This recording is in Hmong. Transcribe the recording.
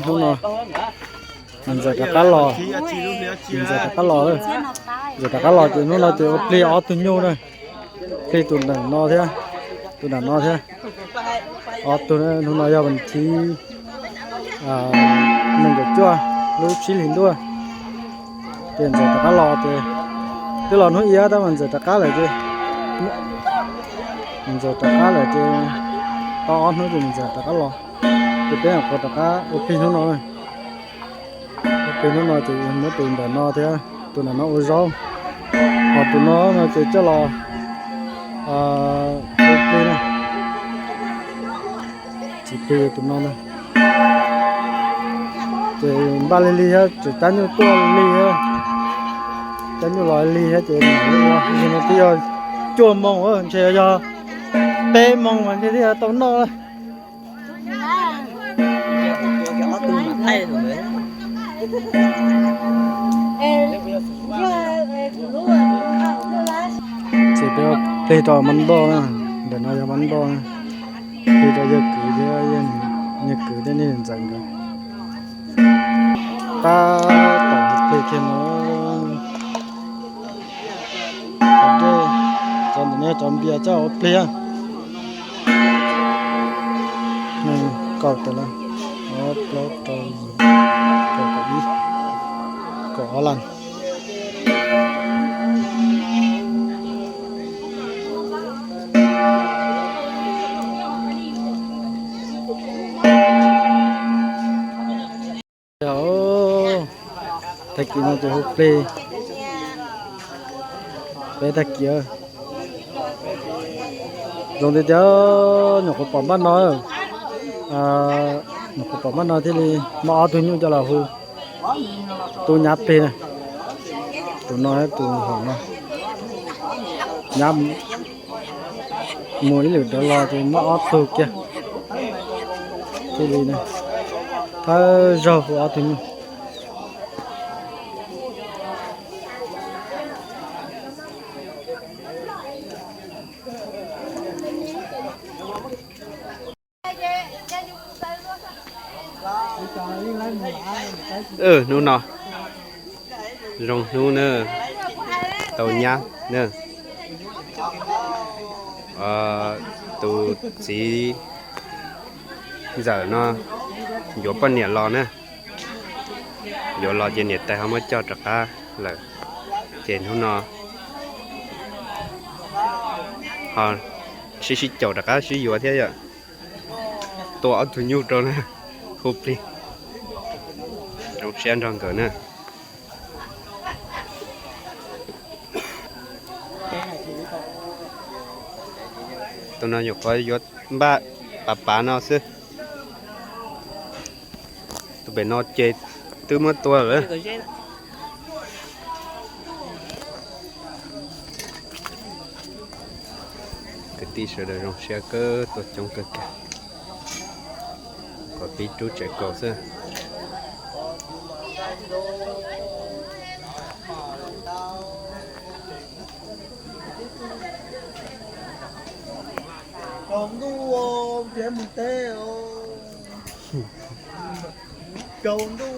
Hnub no ntxawm rov qab los, ntxawm rov qab los, ntxawm rov qab los ces hnub no ces ua plig ob tug nyuj na, plig tus ntawm no thiab, tus ntawm no thiab, ob tug. Hnub no yog vas thib nees nkaum cuaj lub tsib hlis ntuj, ces ntxawm rov qab los ces twb los hnub ib tab mas ntxawm rov qab lawm ces, ntxawm rov qab lawm ces tau ob hnub ces ntxawm rov qab los, ces peb nyuam qhuav rov qab ua plig hnub no. Ua plig hnub no ces muab tus ntawm no thiab tus ntawm no ua zaub, ho tus no no ces coj los ua plig na. Tsis plig tus no na. Ces npaj lig lig thiab, tseem cab nyuj tuaj lig thiab, cab nyuj los lig thiab ces ua, twb yog cuaj moos ntshe yog peb moos mas ntshe thiaj tau noj. Ces peb plig rau Mab Npauj na, ntawm no yog Mab Npauj na, plig rau yawg kwv thiab, yawg kwv thiab niag ntxawm nkawd. Tab tom plig kiag no. Cov ntawm no cov npias coj ua plig. Nees nkaum tawm los, ob plaub rau, kaum ib, kaum ob las. Tag kis no ces hu plig, peb tag kis. Zoo tiag tiag, nyuam qhuav pom npaj no, nyuam qhuav pom npaj no thiaj li muab ob tug nyuj coj los hu tub nyab plig na. Tus no tus hauv no, nyab mus ib lwm ntawd los ces muab ob tug kiag thiaj li na, thawj zaug hu ob tug nyuj. Hnub no zoo hnub na, tau nyab na. Tus txiv ntxawm no yuav poj niam los na, yuav los ces niam tais ho muab coj rov qab lawm, ces hnub no ho sib sib caum rov qab sib yuav thiab yom. Tua ob tug nyuj rau na, hu plig. Zoo siab nrog nkawd na. Tus no nyuam qhuav yuav npaj pav pav no xwb. Tus pem no ces twb muab tua lawm. Kwv tij sawv daws zoo siab kawg, tuaj coob kawg kiag. Kom pib rub tsev kaus xwb. Tsaus ntuj, nrhiav mus teb. Tsaus ntuj.